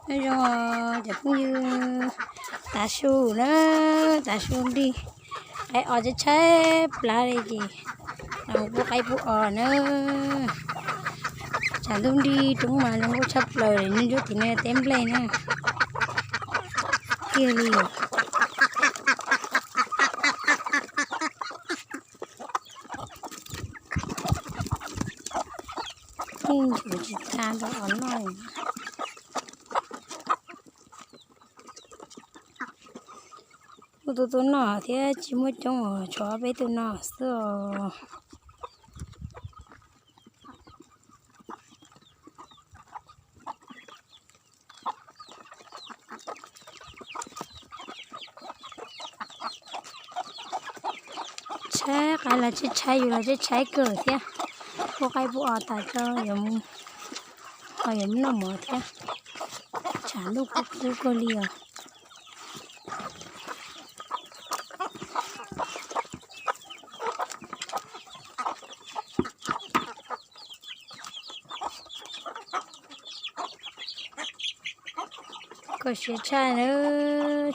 Nyob zoo cov phooj ywg, tav su na, tav su nrig, qaib os tshaib tshaib plab li ces los pub qaib pub os na. Tshav ntuj nrig roob mas zoo nkauj tshaj plaws li, nyob nruab tim no teb nplej na. Kiag li os. Yeej nchuav tsis tau rau os noj. Muaj tus tu noj thiab tsis muaj coob os, tshuav peb tus no xwb os. Tshaib qaib los tshaib tshaib, yus los tshaib tshaib kawg thiab. Pub qaib pub os tas tso, ho yuav mus noj mov thiab. Tshav ntuj kub kub kawg li os. Kho siab tshaj na,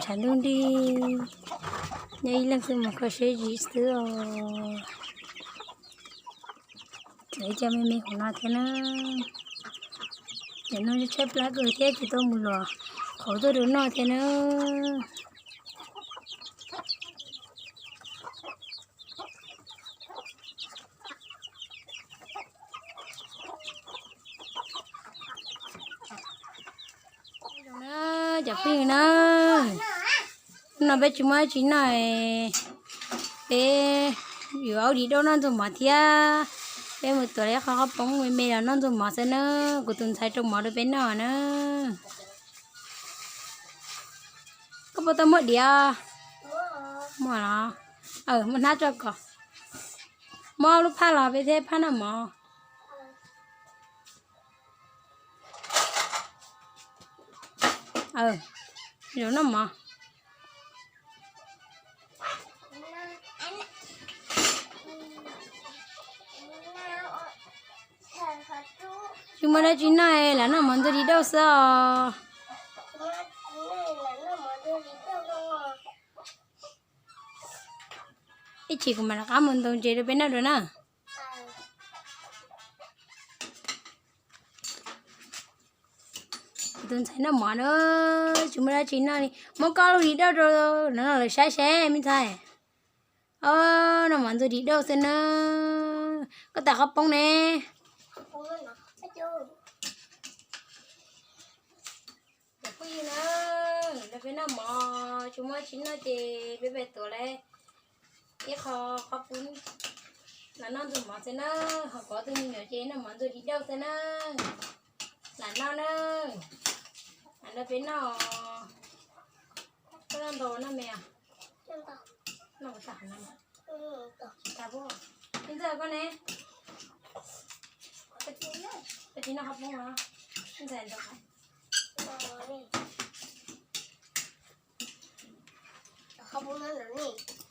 tshav ntuj nrig, nyob ib leeg xwb mus kho siab zim xwb os. Txawm ib co me me hauv no thiab na. Cov no tshaib plab kawg thiab tsis tau mus luam qhauv tuaj rau noj thiab na. Cov phooj ywg na, hnub no peb tsis muaj dab tsi noj, peb yuav ua di dauj noj ntxuag mov thiab. Peb mus tuav ib qho qhaub poob me me los noj ntxuag mov xwb na. Kuv tus ntxhais rau mov rau peb noj na. Koj puas tau muaj diav? Muaj los? Muab hnab tso kom. Muab lub phaj los peb thiaj phaj noj mov. Zaum noj mov. Tsis muaj dab tsi noj, lam noj mov ntxuag di dauj xwb os. Ib chim kuv mam rov qab mus ntaus ntses rau peb noj dua na. Kuv tus ntxhais noj mov na, tsis muaj dab tsi noj li. Muab koj lub di dauj rau no lawv saib seb me ntxhais. Noj mov ntxuag di dauj xwb na. Koj tas qhaub poob ne. Cov phooj ywg na, no peb noj mov tsis muaj dab tsi noj ces peb pais tuav lawm ib qho qhaub poob los noj ntxuag mov xwb na. Ho kuv ob tug me nyuam ces noj mov ntxuag di dauj xwb na. Lam noj na, lam noj peb noj. Koj noj ntau noj me? Noj tas no. Ntxawg koj ne? Koj tsis noj qhaub poob los? Ntxhais ntxhais qhaub poob noj ntawm ne.